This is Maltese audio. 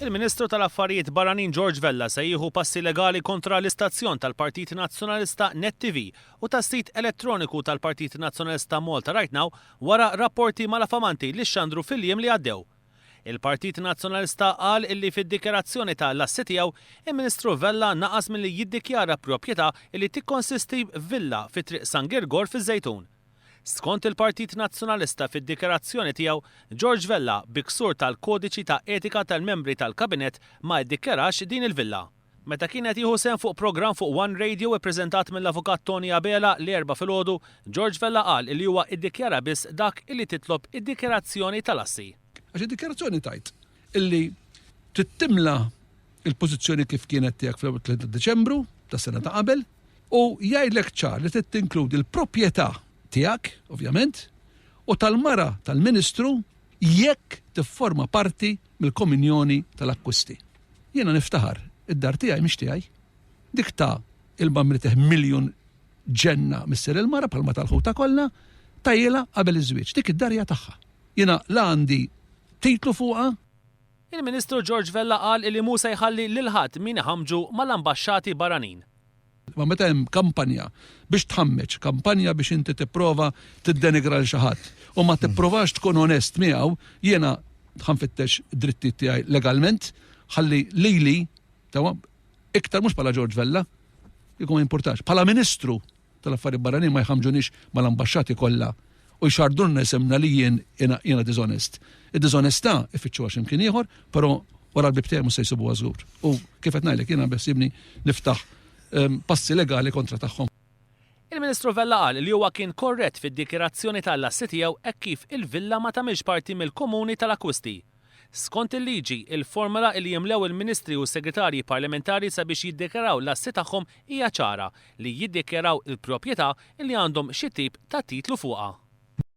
Il-Ministru tal-Affarijiet Barranin George Vella se jieħu passi legali kontra l-istazzjon tal-Partit Nazzjonalista Net TV u tas-sit elettroniku tal-Partit Nazzjonalista Malta Right Now wara rapporti malafamanti li xxandru fil-jiem li għaddew. Il-Partit Nazzjonalista qal illi fid-dikjarazzjoni ta' l-assi tiegħu, il-Ministru Vella naqas milli jiddikjara proprjetà illi tikkonsisti f'villa fi Triq San Girgor fiż-Żejtun. Skont il-Partit Nazzjonalista fid-dikjarazzjoni tiegħu, George Vella, bi ksur tal-kodiċi ta' etika tal-membri tal-Kabinett ma iddikjarax din il-villa. Meta kien qed jieħu sehem fuq programm fuq One Radio ippreżentat mill-Avukat Toni Abela l-Erbgħa filgħodu, George Vella qal illi huwa iddikjara biss dak illi titlob id-dikjarazzjoni tal-assi. Għax id-dikjarazzjoni tgħid illi trid timla l-pożizzjoni kif kienet tiegħek fl-31 ta' Diċembru tas-sena ta' qabel u jgħidlek ċar li trid tinkludi l-proprjetà tiegħek, ovvjament, u tal-mara tal-Ministru jekk tifforma parti mill-komunjoni tal-akkwisti. Jiena niftaħar, id-dar tiegħi mhix tiegħi. Dik ta' il-mamriteh miljun ġenna missier il-mara bħalma tal-ħuta kollha, tajjilha qabel iż-żwieġ. Dik id-dar hija tagħha. Jiena la għandi titlu fuqha. Il-Ministru George Vella qal li mhu se jħalli lil ħadd min iħammġu mal-ambaxxati barranin. Imma meta hemm kampanja biex tħammeġ, kampanja biex inti tipprova tiddenigra lil xi ħadd u ma tipprovax tkun onest miegħu, jiena ħa nfittex id-drittijiet tiegħi legalment ħalli lili, sewwa, iktar mhux bħala George Vella, kieku ma jimpurtax, bħala Ministru tal-Affarijiet Barranin ma jħammġunix mal-ambaxxati kollha u jxarrdulna isimna li jien jiena diżonest. Id-diżonestà ifittxuha xi mkien ieħor, però wara l-bieb tiegħi mhux se jsibuha żgur. U kif qed ngħidlek jiena beħsiebni niftaħ ehm, passi legali kontra tagħhom. Il-Ministru Vella qal li huwa kien korrett fid-dikjarazzjoni tal-assi tiegħu hekk kif il-villa ma tagħmilx parti mill-komuni tal-akkwisti. Skont il-liġi, il-formola li jimlew il-Ministri u s-Segretarji Parlamentari sabiex jiddikjaraw l-assi tagħhom hija ċara, li jiddikjaraw il-proprjetà li għandhom xi tip ta' titlu fuqha.